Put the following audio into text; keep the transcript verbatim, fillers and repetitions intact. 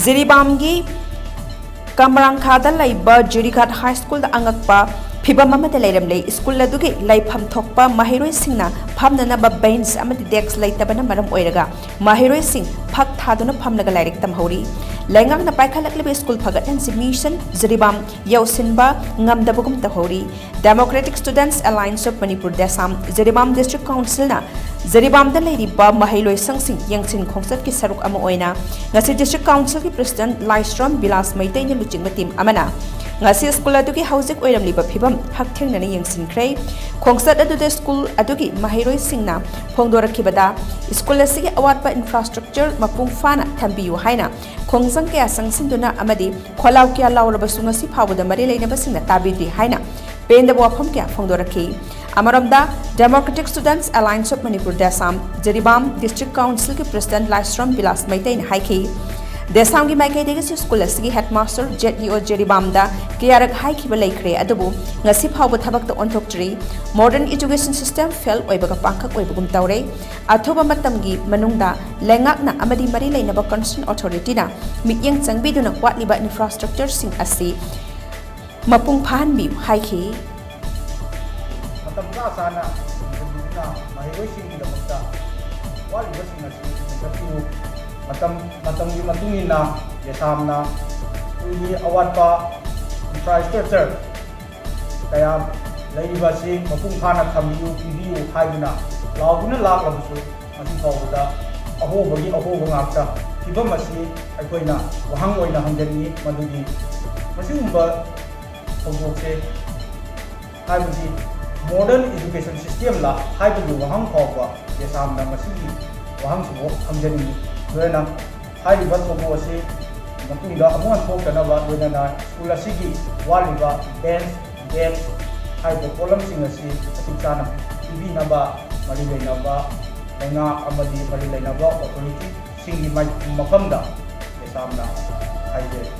ꯖꯤꯔꯤꯕꯥꯝꯒꯤ ꯀꯃꯔꯥꯡꯈꯥꯗ ꯂꯩꯕ ꯖꯤꯔꯤꯘꯥꯠ ꯍꯥꯏ ꯁ꯭ꯀꯨꯜꯗ ꯑꯉꯛꯄ ꯐꯤꯚꯝ ꯑꯃꯗ ꯂꯩꯔꯝꯂꯦ꯫ ꯁ꯭ꯀꯨꯜ ꯑꯗꯨꯒꯤ ꯂꯩꯐꯝ ꯊꯣꯛꯄ ꯃꯍꯩꯔꯣꯏꯁꯤꯡꯅ ꯐꯝꯅꯅꯕ ꯕꯦꯟꯆ ꯑꯃꯗꯤ ꯗꯦꯁ꯭ꯛ ꯂꯩꯇꯕꯅ ꯃꯔꯝ ꯑꯣꯏꯔꯒ ꯃꯍꯩꯔꯣꯏꯁꯤꯡ ꯐꯛ ꯊꯥꯗꯨꯅ ꯐꯝꯂꯒ ꯂꯥꯏꯔꯤꯛ ꯇꯝꯍꯧꯔꯤ꯫ ꯂꯩꯉꯥꯛꯅ ꯄꯥꯏꯈꯠꯂꯛꯂꯤꯕ ꯁ꯭ꯀꯨꯜ ꯐꯒꯠꯍꯟꯁꯤ ꯃꯤꯁꯟ ꯖꯤꯔꯤꯕꯥꯝ ꯌꯧꯁꯤꯟꯕ ꯉꯝꯗꯕꯒꯨꯝ ꯇꯧꯍꯧꯔꯤ꯫ Democratic Students Alliance of Manipur, DESAM, Jiribam district ꯀꯥꯎꯟꯁꯤꯜꯅ ꯖꯤꯔꯤꯕꯥꯝꯗ ꯂꯩꯔꯤꯕ ꯃꯍꯩꯂꯣꯏꯁꯪꯁꯤꯡ ꯌꯦꯡꯁꯤꯟ ꯈꯣꯡꯆꯠꯀꯤ ꯁꯔꯨꯛ ꯑꯃ ꯑꯣꯏꯅ ꯉꯁꯤ ꯗꯤꯁꯇ꯭ꯔꯤꯛ ꯀꯥꯎꯟꯁꯤꯜꯒꯤ ꯄ꯭ꯔꯁꯤꯗꯦꯟꯠ ꯂꯥꯏꯁ꯭ꯔꯝ ꯕꯤꯂꯥꯁ ꯃꯩꯇꯩꯅ ꯂꯨꯆꯤꯡꯕ ꯇꯤꯝ ꯑꯃꯅ ꯉꯁꯤ ꯁ꯭ꯀꯨꯜ ꯑꯗꯨꯒꯤ ꯍꯧꯖꯤꯛ ꯑꯣꯏꯔꯝꯂꯤꯕ ꯐꯤꯚꯝ ꯍꯛꯊꯦꯡꯅꯅ ꯌꯦꯡꯁꯤꯟꯈ꯭ꯔꯦ꯫ ꯈꯣꯡꯆꯠ ꯑꯗꯨꯗ ꯁ꯭ꯀꯨꯜ ꯑꯗꯨꯒꯤ ꯃꯍꯩꯔꯣꯏꯁꯤꯡꯅ ꯐꯣꯡꯗꯣꯔꯛꯈꯤꯕꯗ, ꯁ꯭ꯀꯨꯜ ꯑꯁꯤꯒꯤ ꯑꯋꯥꯠꯄ ꯏꯟꯐ꯭ꯔꯥꯁ꯭ꯇ꯭ꯔꯛꯆꯔ ꯃꯄꯨꯡ ꯐꯥꯅ ꯊꯝꯕꯤꯌꯨ ꯍꯥꯏꯅ ꯈꯣꯡꯖꯪ ꯀꯌꯥ ꯆꯪꯁꯤꯟꯗꯨꯅ ꯑꯃꯗꯤ ꯈꯣꯜꯂꯥꯎ ꯀꯌꯥ ꯂꯥꯎꯔꯕꯁꯨ ꯉꯁꯤ ꯐꯥꯎꯕꯗ ꯃꯔꯤ ꯂꯩꯅꯕꯁꯤꯡꯅ ꯇꯥꯕꯤꯗ꯭ꯔꯤ ꯍꯥꯏꯅ ꯄꯦꯟꯗꯕ ꯋꯥꯐꯝ ꯀꯌꯥ ꯐꯣꯡꯗꯣꯔꯛꯈꯤ꯫ ꯑꯃꯔꯣꯝꯗ, Democratic Students Alliance of Manipur, DESAM, Jiribam district ꯀꯥꯎꯟꯁꯤꯜꯒꯤ ꯄ꯭ꯔꯁꯤꯗꯦꯟꯠ ꯂꯥꯏꯁ꯭ꯔꯝ ꯕꯤꯂꯥꯁ ꯃꯩꯇꯩꯅ ꯍꯥꯏꯈꯤ, ꯗꯦꯁꯥꯝꯒꯤ ꯃꯥꯏꯀꯩꯗꯒꯤꯁꯨ ꯁ꯭ꯀꯨꯜ ꯑꯁꯤꯒꯤ ꯍꯦꯗꯃꯥꯁꯇꯔ ꯖꯦꯠ ꯏ ꯑꯣ ꯖꯤꯔꯤꯕꯥꯝꯗ ꯀꯌꯥꯔꯛ ꯍꯥꯏꯈꯤꯕ ꯂꯩꯈ꯭ꯔꯦ, ꯑꯗꯨꯕꯨ ꯉꯁꯤ ꯐꯥꯎꯕ ꯊꯕꯛꯇ ꯑꯣꯟꯊꯣꯛꯇ꯭ꯔꯤ꯫ Modern education system fail ꯑꯣꯏꯕꯒ ꯄꯥꯡꯈꯛ ꯑꯣꯏꯕꯒꯨꯝ ꯇꯧꯔꯦ꯫ ꯑꯊꯨꯕ ꯃꯇꯝꯒꯤ ꯃꯅꯨꯡꯗ ꯂꯩꯉꯥꯛꯅ ꯑꯃꯗꯤ ꯃꯔꯤ ꯂꯩꯅꯕ concerned authorityꯅ ꯃꯤꯠꯌꯦꯡ ꯆꯪꯕꯤꯗꯨꯅ ꯋꯥꯠꯂꯤꯕ ꯏꯟꯐ꯭ꯔꯥꯁ꯭ꯇ꯭ꯔꯛꯆꯔꯁꯤꯡ ꯑꯁꯤ ꯃꯄꯨꯡ ꯐꯥꯍꯟꯕꯤꯌꯨ ꯍꯥꯏꯈꯤ꯫ ꯃꯇꯝ ꯆꯥ ꯆꯥꯅ ꯌꯦꯡꯁꯤꯟꯕꯤꯗꯨꯅ ꯃꯍꯩꯔꯣꯏꯁꯤꯡꯒꯤꯗꯃꯛꯇ ꯋꯥꯠꯂꯤꯕꯁꯤꯡ ꯑꯁꯤ ꯃꯦꯟꯈꯠꯄꯤꯌꯨ꯫ ꯃꯇꯝ, ꯃꯇꯝꯒꯤ ꯃꯇꯨꯡ ꯏꯟꯅ ꯗꯦꯁꯥꯝꯅ ꯁ꯭ꯀꯨꯜꯒꯤ ꯑꯋꯥꯠꯄ ꯏꯟꯐ꯭ꯔꯥꯁ꯭ꯇ꯭ꯔꯛꯆꯔ ꯀꯌꯥ ꯂꯩꯔꯤꯕ ꯑꯁꯤ ꯃꯄꯨꯡ ꯐꯥꯅ ꯊꯝꯕꯤꯌꯨ, ꯄꯤꯕꯤꯌꯨ ꯍꯥꯏꯗꯨꯅ ꯂꯥꯎꯗꯨꯅ ꯂꯥꯛꯂꯕꯁꯨ, ꯉꯁꯤ ꯐꯥꯎꯕꯗ ꯑꯍꯣꯕꯒꯤ ꯑꯍꯣꯕ ꯉꯥꯛꯇ꯫ ꯐꯤꯕꯝ ꯑꯁꯤ ꯑꯩꯈꯣꯏꯅ ꯋꯥꯍꯪ ꯑꯣꯏꯅ ꯍꯪꯖꯅꯤꯡꯏ, ꯃꯗꯨꯗꯤ ꯃꯁꯤꯒꯨꯝꯕ ꯊꯧꯗꯣꯛꯁꯦ ꯍꯥꯏꯕꯗꯤ modern education systemꯂ ꯍꯥꯏꯕꯒꯤ ꯋꯥꯍꯪ ꯐꯥꯎꯕ ꯗꯦꯁꯥꯝꯅ ꯃꯁꯤꯒꯤ ꯋꯥꯍꯪꯁꯤꯕꯨ ꯍꯪꯖꯅꯤꯡꯏ꯫ ꯂꯣꯏꯅꯅ ꯍꯥꯏꯔꯤꯕ ꯊꯧꯗꯣꯛ ꯑꯁꯤ ꯃꯇꯨꯡꯗ ꯑꯃꯨꯛ ꯍꯟꯅ ꯊꯣꯛꯇꯅꯕ, ꯂꯣꯏꯅꯅ ꯁ꯭ꯀꯨꯜ ꯑꯁꯤꯒꯤ ꯋꯥꯠꯂꯤꯕ ꯕꯦꯟꯆ, ꯗꯦꯁ꯭ꯛ ꯍꯥꯏꯔꯤꯕ ꯄꯣꯠꯂꯝꯁꯤꯡ ꯑꯁꯤ ꯃꯇꯤꯛ ꯆꯥꯅ ꯄꯤꯕꯤꯅꯕ ꯃꯔꯤ ꯂꯩꯅꯕ ꯂꯩꯉꯥꯛ ꯑꯃꯗꯤ ꯃꯔꯤ ꯂꯩꯅꯕ ꯑꯣꯊꯣꯔꯤꯇꯤꯁꯤꯡꯒꯤ ꯃꯥꯏ-, ꯃꯐꯝꯗ ꯗꯦꯁꯥꯝꯅ ꯍꯥꯏꯖꯔꯤ꯫